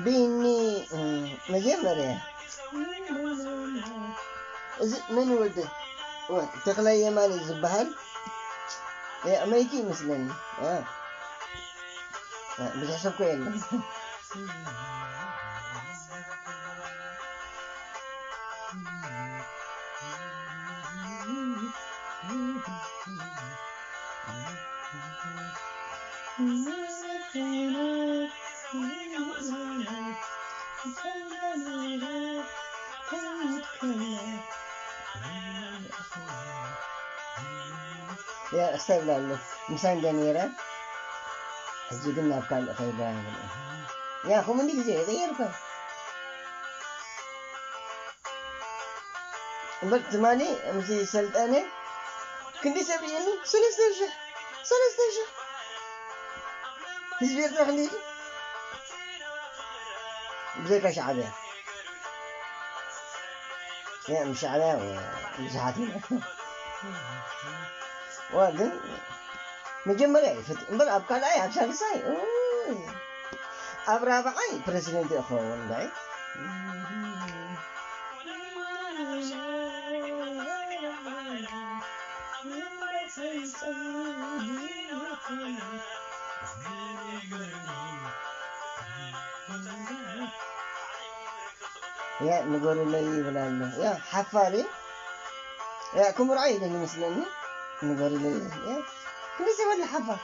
ቢኒ፣ እም፣ መጀመርያ እዚ መን ይወደ? ወ-፣ ተኽላይ የማነ ዝበሃል፣ እ፣ ኣመይቲ ይመስለኒ። እ፣ እ፣ ብዙሕ ሰብ እኮ የለን። ያ፣ እስታይ ብላ ኣሎ። ምሳይ እንደ ነይረ፣ ሕጂ ግን ናብ ካልእ ከይዳ። ያ፣ ከምኡ እንዲ ግዜ ይቕየር እኮ። እምበር ትማሊ ምስ ሰልጠነ ክንደይ ሰብ ርእየኒ? ሰለስተ ሽሕ፣ ሰለስተ ሽሕ ህዝቢ ኤርትራ ክንደይ እዩ? ብዘይካ ሻዕብያ። ያ፣ ምስ ሻዕብያ ብዙሓት ኢና። ዋ፣ ግን መጀመርያ ይፈት-፣ እምበር ኣብ ካልኣይ፣ ኣብ ሳልሳይ፣ ኡይ፣ ኣብ ራብዓይ ፕረሲደንት ይኸውን እምበይ። ያ፣ ንገሩለይ ይብል ኣሎ። ያ፣ ሓፋር እዩ። ያ፣ ክምርዖ ኢለ ይመስለኒ። ንገሩለይ ይብል። ያ፣ ክንደይ ሰብ ኣሎ ሓፋር?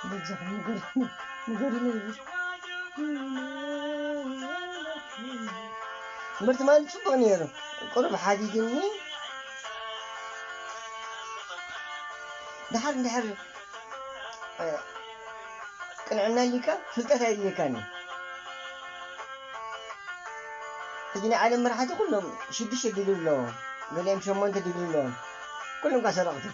በጃኹም ንገሩለይ፣ ንገሩለይ ይብል። እምበር ትማሊ ጽቡቕ ነይሩ። ቁሩብ ሓዲግኒ። ድሓር፣ ድሓር፣ እ፣ ቅንዕና ኣልካ፣ ፍልጠት ኣየድልየካን እዩ። ሕጂ ናይ ዓለም መራሕቲ ኩሎም ሽዱሽተ ዲግሪ ኣለዎም፣ ገሊኦም ሸሞንተ ዲግሪ ኣለዎም። ኩሎም እኳ ሰረቕቲ።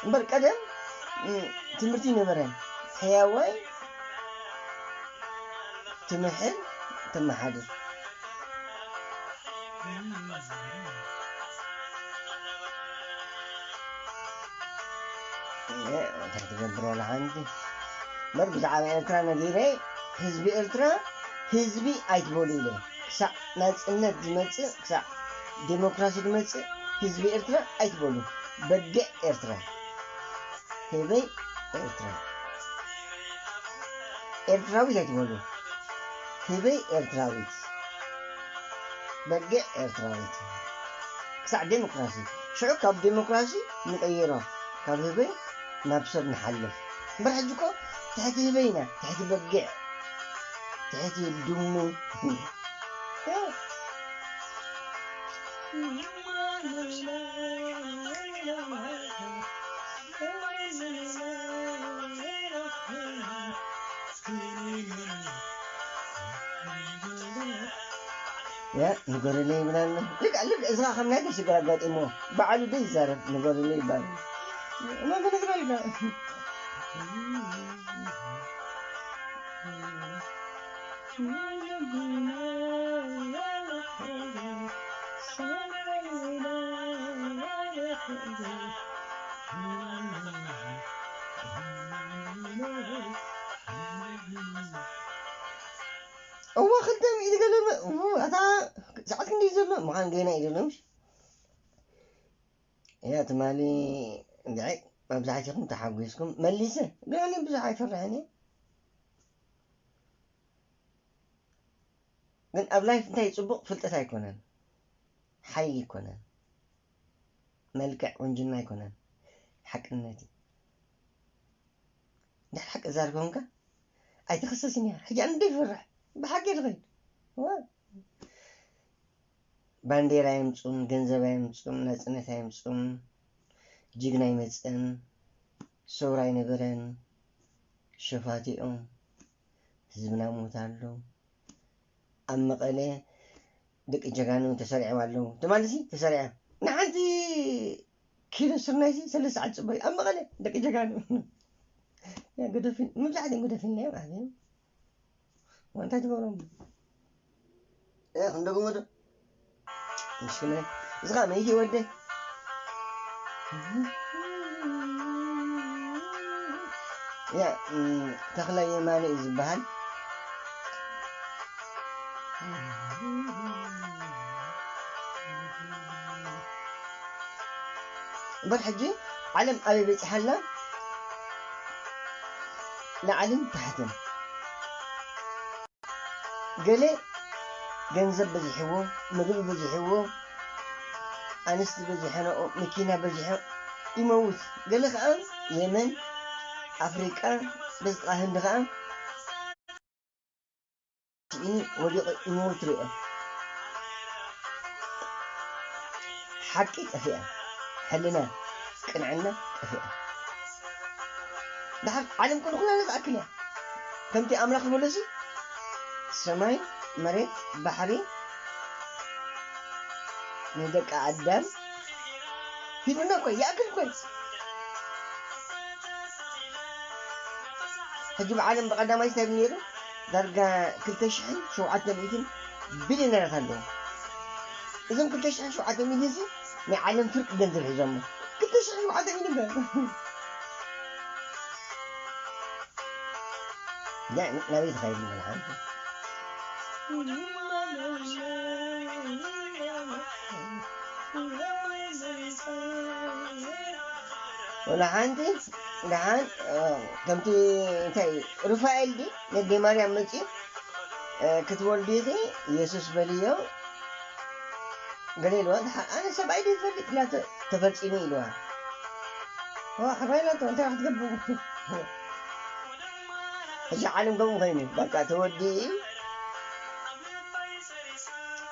እምበር ቀደም፣ እ፣ ትምህርቲ ይነበረን። ሕያዋይ ትምሕል፣ ተመሓድር። እ፣ እንታይ ትገብር ዋላ ሓንቲ? እምበር ብዛዕባ ኤርትራ ነጊረ፣ ህዝቢ ኤርትራ ህዝቢ ኣይትበሉ ኢለ። ክሳዕ ናጽነት ዝመጽእ፣ ክሳዕ ዴሞክራሲ ዝመጽእ ህዝቢ ኤርትራ ኣይትበሉ። በጊዕ ኤርትራ። ህበይ ኤርትራ። ኤርትራዊት ኣይትበሉ። ህበይ ኤርትራዊት። በጊዕ ኤርትራዊት። ክሳዕ ዴሞክራሲ። ሽዑ ካብ ዴሞክራሲ ንቀይሮ። ካብ ህበይ ናብ ሰብ ንሓልፍ። እምበር ሕጂ እኮ ትሕቲ ህበይ ኢና፣ ትሕቲ በጊዕ፣ ትሕቲ ድሙ። ያ፣ ንገሩለይ ይብል ኣሎ። ልክዕ፣ ልክዕ፣ እዚ ኸዓ ከም ናይ ሽግር ኣጋጢምዎ። ባዕሉ ዶ ይዛረብ፣ ንገሩለይ ይባል። እሞ ብንግረልካ። እዋ፣ ክልተ ሚእቲ ገለ መ-፣ እው፣ ኣታ ሰዓት ክንደይ ዘሎ? ምዃን ገና እዩ ዘሎ፣ ምሽ? እያ፣ ትማሊ እንድዒ መብዛሕትኹም ተሓጒስኩም መሊሰ፣ ግን ኣነ ብዙሕ ኣይፈርሕን እየ። ግን ኣብ ላይፍ እንታይ ጽቡቕ ፍልጠት ኣይኮነን፣ ሓይሊ ኣይኮነን፣ መልክዕ ቁንጅና ኣይኮነን፣ ሓቅነት እዩ። እንድሕር ሓቂ ዛር ኮንካ ኣይትኽሰስን እያ። ሕጂ ኣነ እንዶ ይፈርሕ፣ ብሓቂ እየ ዝኸይድ። ዋ። ባንዴራ የምጽኡን፣ ገንዘብ ኣየምጽኡን፣ ናጽነት ኣየምጽኡን፣ ጅግና ኣይመጽእን፣ ሰውራ ኣይነበረን፣ ሸፋቲኦም ህዝብና ሞት ኣሎ። ኣብ መቐለ ደቂ ጀጋኑ ተሰሪዖም ኣለዉ። ትማልሲ ተሰሪዖም። ንሓንቲ ኪሎ ስርናይሲ ሰለስተ ሰዓት ጽበዩ። ኣብ መቐለ ደቂ ጀጋኑ። ያ ገደፊን፣ መብዛሕትኦም ገደፊን እዮም፣ ኣትዮም። ዋንታ ትገብሮም። እ፣ ክንደግሞ ዶ? ምሽክና። እዚ ኸዓ መይት እዩ ወደይ። ያ፣ እም፣ ተኽለ የማነ እዩ ዝበሃል። እምበር ሕጂ ዓለም ኣበይ በጺሓ ኣላ? ላዕልን ታሕትን። ገለ ገንዘብ በዚሕዎ፣ ምግቢ በዚሕዎ፣ ኣንስቲ በዚሐንኦ፣ መኪና በዚሐ ይመውት። ገለ ኸዓ የመን፣ ኣፍሪቃ፣ በዚ ኸዓ ህንዲ ኸዓ ስኢኑ ወዲቑ ይመውት ሪኦ። ሓቂ ጠፊኣ፣ ሕልና፣ ቅንዕና ጠፊኣ። ደሓር ዓለም ኩሉ ኩላ ዝኣክል እያ። ከምቲ ኣምላኽ ዝበሎሲ ሰማይ፣ መሬት፣ ባሕሪ ንደቂ ኣዳም ሂቡና እኮ፣ ይኣክል እኮ እዩ። ሕጂ ብዓለም ብቐዳማይ እንታይ ነይሩ? ዳርጋ ክልተ ሽሕን ሸውዓተ ሚእትን ቢልዮነራት ኣለዉ። እዞም ክልተ ሽሕን ሸውዓተ ሚእትን ሲ ናይ ዓለም ፍርቂ ገንዘብ ሒዞሞ። ክልተ ሽሕን ሸውዓተ ሚእትን ገንዘብ። ያ፣ ናበይ ትኸይድ መድሓኒት? ወላ ሓንቲ ደሓን፣ እ፣ ከምቲ እንታይ ሩፋኤል ድዩ ነዴ ማርያም መጺኡ፣ እ፣ ክትወልዲ ኢኺ የሱስ በልዮ ገለ ኢልዋ። ደሓን ኣነ ሰብኣይ ድዩ ዝፈልጥ ኢላ ተ-፣ ተፈጺሙ ኢልዋ። ዋ፣ ሕራይ ኢላቶ፣ እንታይ ክትገብሩ? ሕጂ ዓለም ከምኡ ኮይኑ፣ በቃ ተወዲኡ እዩ።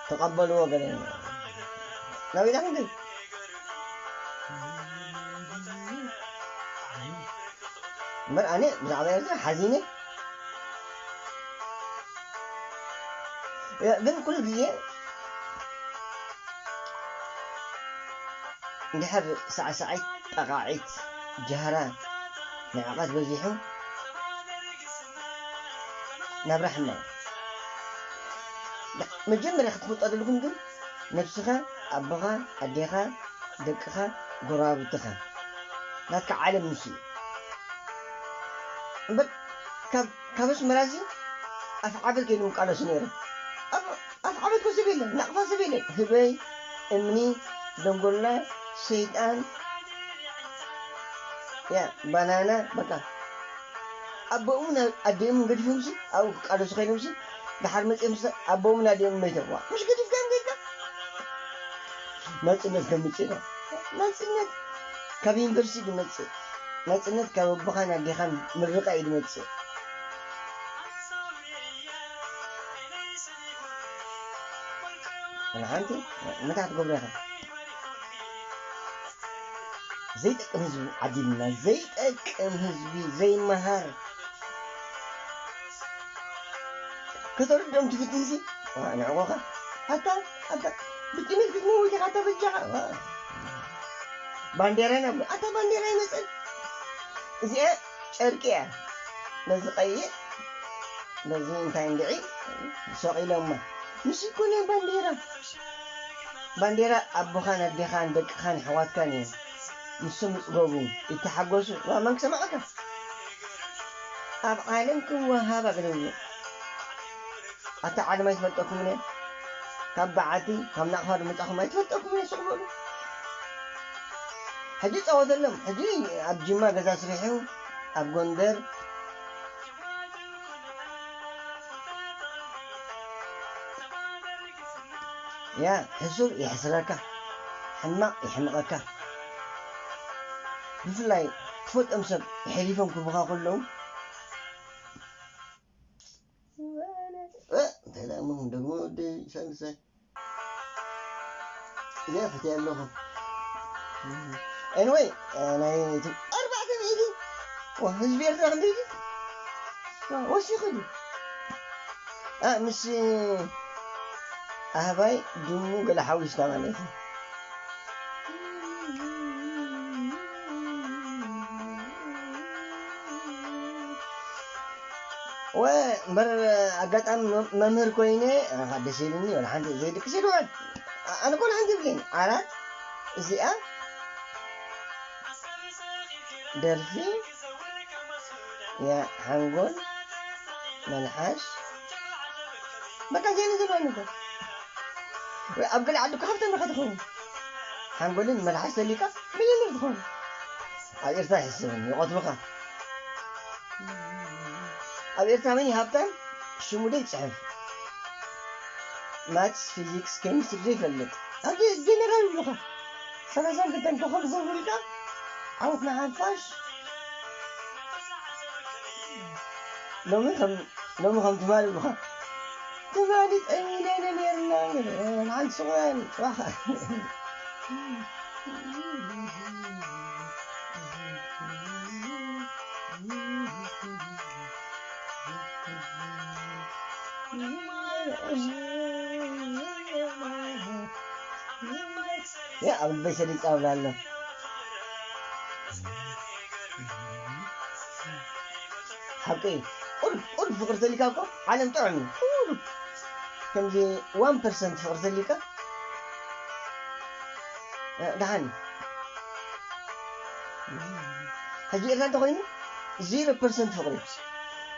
ተቐበልዎ ገለ። ናበይ ኢኻ ክንከይድ? እምበር ኣነ ብዛዕባ ኤርትራ ሓዚነ። እ፣ ግን ኩሉ ግዜ እንድሕር ሳዕሳዒት፣ ጠቓዒት፣ ጃህራ፣ ንዕቐት በዚሑ ናብራ ሕማቕ። መጀመርያ ክትፍልጦ ዘለኩም ግን ነብስኻ፣ ኣቦኻ፣ ኣዴኻ፣ ደቅኻ፣ ጎረባብትኻ፣ ናትካ ዓለም ንሱ እዩ። እምበር ካብ፣ ካብ ኣስመራሲ ኣፍዓበት ከይዶም ይቃለሱ ነይሮም። ኣብ ኣፍዓበት እኮ ሰብ የለን፣ ናቕፋ ሰብ የለን። ህበይ፣ እምኒ፣ ደንጎላ፣ ሰይጣን፣ ያ፣ ባናና፣ በቃ። ኣቦኦምን ኣዲኦምን ገዲፎምሲ፣ ኣብኡ ክቃለሱ ከይዶምሲ፣ ደሓር መጺኦምሲ፣ ኣቦኦምን ኣዲኦምን መይቶም። ዋ፣ ምሽ ገዲፍካዮም ከይድካ? ናጽነት ከምጽእ ኢና። ናጽነት ካብ ዩኒቨርሲቲ ዝመጽእ፣ ናጽነት ካብ ኣቦኻን ኣዴኻን ምርቓ እዩ ዝመጽእ። ወላ ሓንቲ እንታይ ክትገብሮ ኢኻ? ዘይጠቅም ህዝቢ ዓዲልና፣ ዘይጠቅም ህዝቢ፣ ዘይመሃር። ከተረድኦም ትፍትንሲ፣ ዋ፣ ንዕቑኻ። ኣታ፣ ኣታ፣ ብጥሜት ክትመውት ኢኻ፣ ኣታ በጃኻ። ዋ። ባንዴራ ኢና ብሎ፣ ኣታ ባንዴራ ይመጽእ። እዚኣ ጨርቂ እያ። ነዚ ቀይሕ፣ ነዚ እንታይ እንድዒ፣ ሰቒሎማ። ምስ ይኮነ ባንዴራ። ባንዴራ ኣቦኻን ኣዴኻን ደቅኻን ኣሕዋትካን እዮም። ንሶም ይጽገቡ፣ ይተሓጎሱ። ዋ፣ መን ክሰምዓካ? ኣብ ዓለም ክወሃብ ኣገደሉ። ኣታ ዓለም ኣይትፈልጠኩምን እያ። ካብ በዓቲ፣ ካብ ናቕፋ ዝመጻኹም ኣይትፈልጠኩምን እያ፣ ስቕ በሉ። ሕጂ ጻወተሎም። ሕጂ ኣብ ጅማ ገዛ ስሪሑ፣ ኣብ ጎንደር ያ፣ ሕሱር የሕስረካ፣ ሕማቕ የሕምቐካ። ብፍላይ ትፈልጦም ሰብ የሕሊፎም ክህቡኻ ከለዉ፣ እ፣ እንታይ ደኣ እሞ ክንደግሞ ወዲ ሳልሳይ። እዚኣ ፈትያ ኣለኹ። ኤኒወይ፣ እ፣ ናይ እቲ ኣርባዕተ ሚእቲ፣ ዋ፣ ህዝቢ ኤርትራ ክንደይ ድዩ? ዋ፣ ወሲኹ ድዩ? ኣ፣ ምስ ኣህባይ ድሙ ገለ ሓዊስካ ማለት እዩ። ወ እምበር ኣጋጣሚ መ- መምህር ኮይነ ኣኻ ደስ ኢሉኒ። ወላ ሓንቲ ዘይድቅስ ይድዋል። ኣነ ኮን ሓንቲ ይብለኝ። ኣራት እዚኣ ደርፊ ያ ሓንጎል መልሓሽ በቃ ዜና ዘለዋ ነገር ኣብ ገለ ዓዲ እኮ ሃብታም ኢኻ ትኸውን። ሓንጎልን መልሓሽ ዘሊካ ሚሊዮነር ትኸውን። ኣብ ኤርትራ ይሕስብን ይቐትሉኻ። ኣብ ኤርትራ መን እዩ ሃብታም? ሽሙ ዶ ይጽሕፍ? ማትስ፣ ፊዚክስ፣ ኬሚስትሪ ዘይፈልጥ ኣብ ጀነራል ይብሉኻ። ሰላሳን ክልተን ኮኸብ ዝገብሩልካ ዓወት ንሓፋሽ። ሎሚ ከም ሎሚ ከም ትማሊ ይብሉኻ። ትማሊ ጠሚና ኢና ነርና። ሓንቲ ስቕ በል ጽባሕ። ያ ኣብ ልበይ ሰሊጥ ኣብላ ኣሎ። ሓቂ ቁሩብ ቁሩብ ፍቕሪ ተሊካ እኮ ዓለም ጥዑም እዩ። ቁሩብ ከምዚ ዋን ፐርሰንት ፍቕሪ ተሊካ እ፣ ደሓን እዩ። ሕጂ ኤርትራ እንተኾይኑ ዜሮ ፐርሰንት ፍቕሪ፣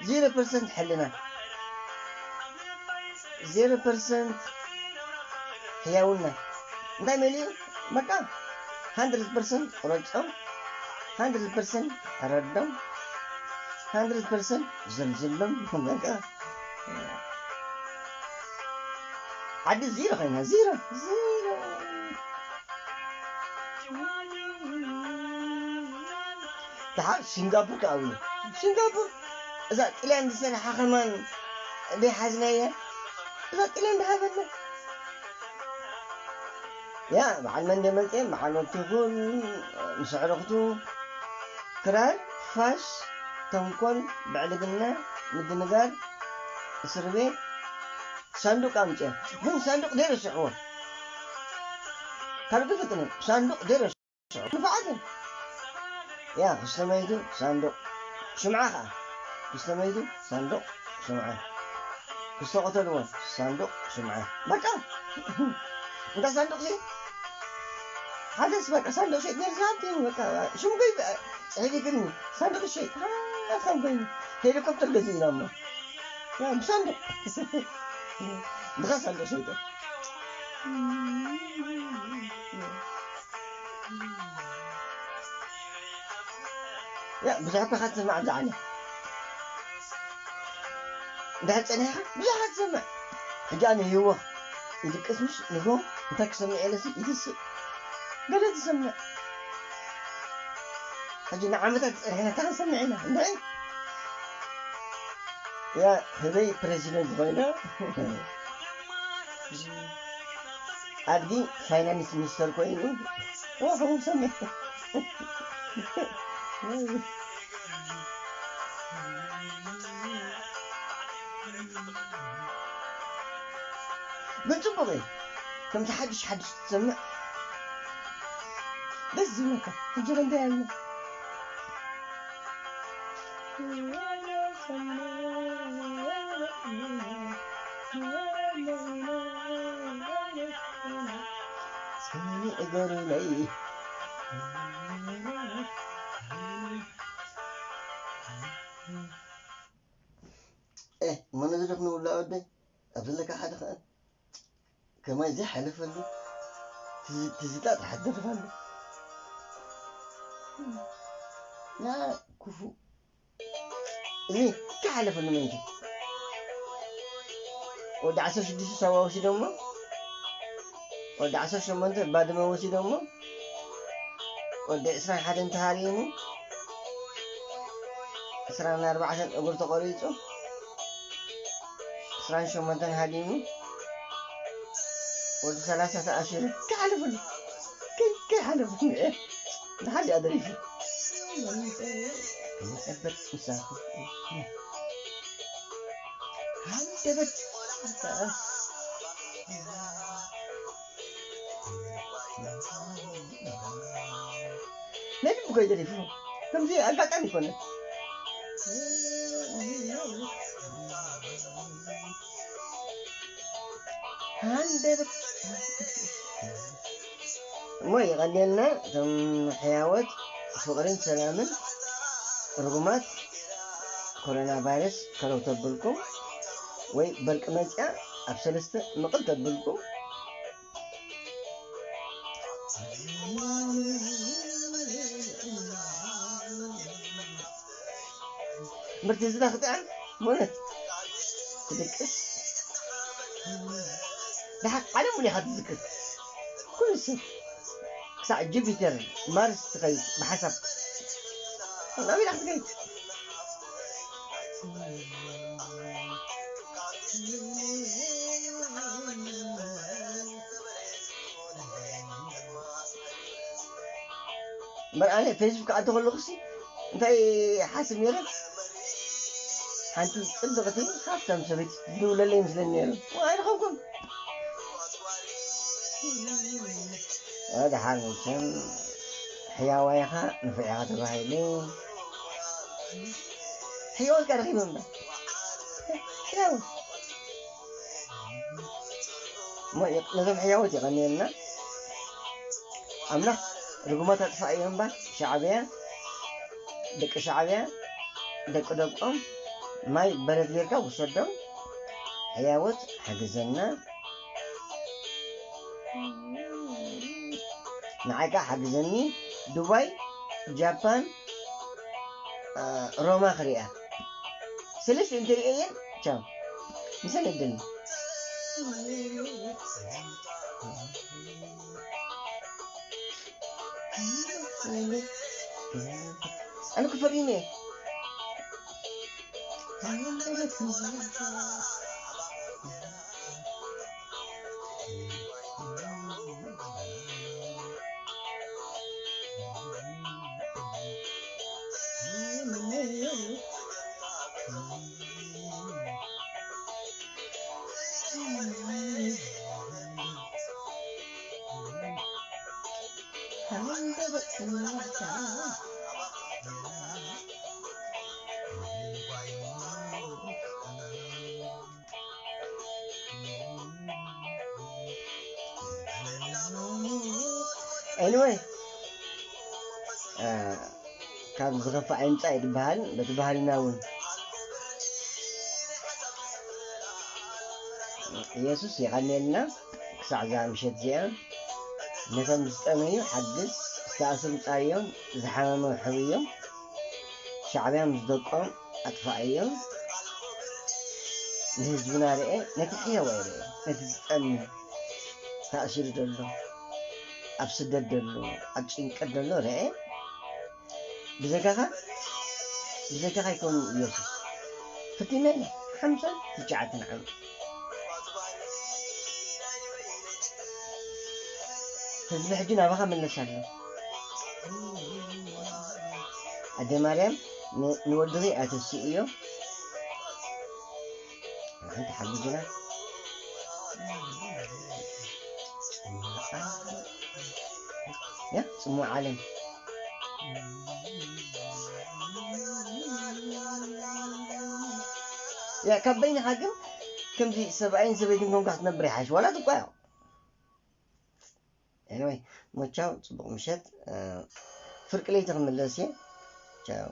ዜሮ ፐርሰንት ሕልና፣ ዜሮ ፐርሰንት ሕያውና እንታይ መሊኡ? በቃ ሃንድረድ ፐርሰንት ቁረጾም፣ ሃንድረድ ፐርሰንት ሕረዶም፣ ሃንድረድ ፐርሰንት ዘልዝሎም። በቃ ዓዲ ዚሮ ኮይና፣ ዚሮ፣ ዚሮ። ደሓር ሲንጋፖር ከኣ እውን። ሲንጋፖር እዛ ጥልያን ዝሰርሓ ከማን ዘይሓዝናያ፣ እዛ ጥልያን ድሃበና። ያ በዓል መን ደመጽኤ፣ በዓል ወኪኹን ምስ ኣዕሩኽቱ ክራር፣ ፋሽ፣ ተንኮል፣ ብዕልግና፣ ምድንጋር፣ እስር ቤት፣ ሳንዱቅ ኣምጽኦ። ግን ሳንዱቅ ዘይረስዕዎ። ካልእ ኣይፈልጥን እዮም። ሳንዱቅ ዘይረስዕዎ። ንፋዓትን። ያ፣ ክስተመይቱ ሳንዱቅ። ሽምዓ ኸዓ። ክስተመይቱ ሳንዱቅ ሽምዓ። ክስተቐተልዎ ሳንዱቅ ሽምዓ። በቃ። እንታ ሳንዱቅ ሲ? ሓደስ በቃ ሳንዱቅ ሸይጥ ነርሲ ሃብቲ በቃ። ሽሙ ገይ ጽሒፊ ግን ሳንዱቅ ሸይጥ። ሃብታም ኮይኑ ሄሊኮፕተር ገዚእና እሞ። ያ፣ ብሳንዱቅ። ብኻ ሳንዱቅ ሸይጠ። ያ፣ ብዙሕ እኳ ክትስማዕ ዝዓለ። እንድሕር ጸኒሕካ ብዙሕ ክትሰምዕ። ሕጂ ኣነ ህይወት ይድቅስ ምሽ ንጎ እንታይ ክሰምዕ ኢለሲ ይትስእ። ገለ ትሰምዕ። ሕጂ ንዓመታት ጸኒሕና እንታይ ክንሰምዕ ኢና? እንድዒ? ያ፣ ህበይ ፕረዚደንት ኮይና፣ ኣድጊ ፋይናንስ ሚኒስተር ኮይኑ፣ ኦ፣ ከምኡ ሰምዕ። ግን ጽቡቕ እዩ። ከምዚ ሓድሽ ሓድሽ ትሰምዕ ደስ ዝብለካ። ሕጂ ከ እንታይ ኣሎ? ሰኒ እገሩለይ። እ፣ መነ ዝደፍኑ ውላ ወደይ? ኣብ ዘለካ ሓደ ኸኣ ከማይ ዘይሓለፈሉ ትዝ-፣ ትዝታ ጥራሕ ትደርፋሉ። ያ ክፉእ። እዚ ከሓለፈሉ መይቱ። ወዲ ዓሰርተ ሽዱሽተ ሳዋ ወሲዶሞ፣ ወዲ ዓሰርተ ሸሞንተ ባድመ ወሲዶሞ፣ ወዲ ዕስራን ሓደን ተሃሪሙ፣ ዕስራን ኣርባዕተን እግሩ ተቖሪጹ፣ ዕስራን ሸሞንተን ሃዲሙ፣ ወዲ ሰላሳ ተኣሲሩ። ከሓለፈሉ። ከይ-፣ ከይሓለፈሉ። እ፣ ንሓደ ኣደሪፉ። መጸበጥ ምሳኹ። ሃንደበት። ነድቡ ከይደሪፉ። ከምዚ ኣጋጣሚ ይኮነ። ሃንደበት። እሞ የቐንየልና። እቶም ሕያወት ፍቕርን ሰላምን ርጉማት ኮሮና ቫይረስ ከረው ተብልኩም ወይ በርቂ መጽያ ኣብ ሰለስተ ምቕል ተብልኩም። ምርቲ ዝዳ ክትዓን ሞነት ትድቅስ ደሓ ዓለም ሙሉ ኢኻ ትዝክር። ኩሉ ሰብ ክሳዕ ጁፒተር ማርስ ትኸይድ ብሓሳብ ናበይ ኢኻ ክትከይድ? እምበር ኣነ ፌስቡክ ክኣቱ ከለኹሲ እንታይ ሓስብ ነይረ? ሓንቲ ጽብቕቲ ሃብታም ሰበይቲ ትድውለለይ ይመስለኒ ነይሩ። ኣይረኸብኩን። ደሓር መቸም ሕያዋይኻ ንፍዕኻ ተባሂሉ ሕያወትካ ረኺበ እምበር ሕያወት እሞ ነዞም ሕያወት የቐንየልና ኣምላኽ። ርጉማት ኣጥፋእ እዮም እምበር ሻዕብያ፣ ደቂ ሻዕብያ፣ ደቂ ደቆም ማይ በረድ ጌርካ ውሰዶም። ሕያወት ሓግዘና። ንዓይ ከዓ ሓግዘኒ። ዱባይ፣ ጃፓን፣ ሮማ ክሪኣ። ሰለስተ እንተሪኤየን ቻው ምሰን እድል ኣነ ክፈሪመ Anyway, ካብ ዝኸፍእ ኣይምጻእ እዩ ዝበሃል። በቲ ባህልና እውን ኢየሱስ የቐንየልና። ክሳዕ እዛ ምሸት እዚኣ ነቶም ዝጠመዩ ሓግዝ፣ ዝተኣስሩ ጻርዮም፣ ዝሓመሙ ሕውዮም፣ ሻዕብያ ምስ ደቆም ኣጥፋእዮም። ንህዝብና ርኤ፣ ነቲ ሕያዋይ ርኤ፣ ነቲ ዝጠምዩ ተኣሲሩ ዘሎ፣ ኣብ ስደት ዘሎ፣ ኣብ ጭንቀት ዘሎ ርኤ። ብዘይካኻ ብዘይካኻ ኣይኮኑን ኢየሱስ። ፍቲመኒ ሓምሳን ትሽዓተን ዓመት ህዝቢ ሕጂ ናባኻ መለስ ኣሎ። ኣደ ማርያም ንወድኺ ኣተስእዮ ሓንቲ ሓግዝና ያ ጽሙእ ዓለም ያ ካብ በይንኻ ግን ከምዚ ሰብኣይን ሰበይትን ኮንካ ክትነብር ይሓይሽ ዋላ ትቋዮ። Anyway፣ ሞቻው ጽቡቕ ምሸት። ፍርቂ ለይቲ ክምለስ እየ። ቻው።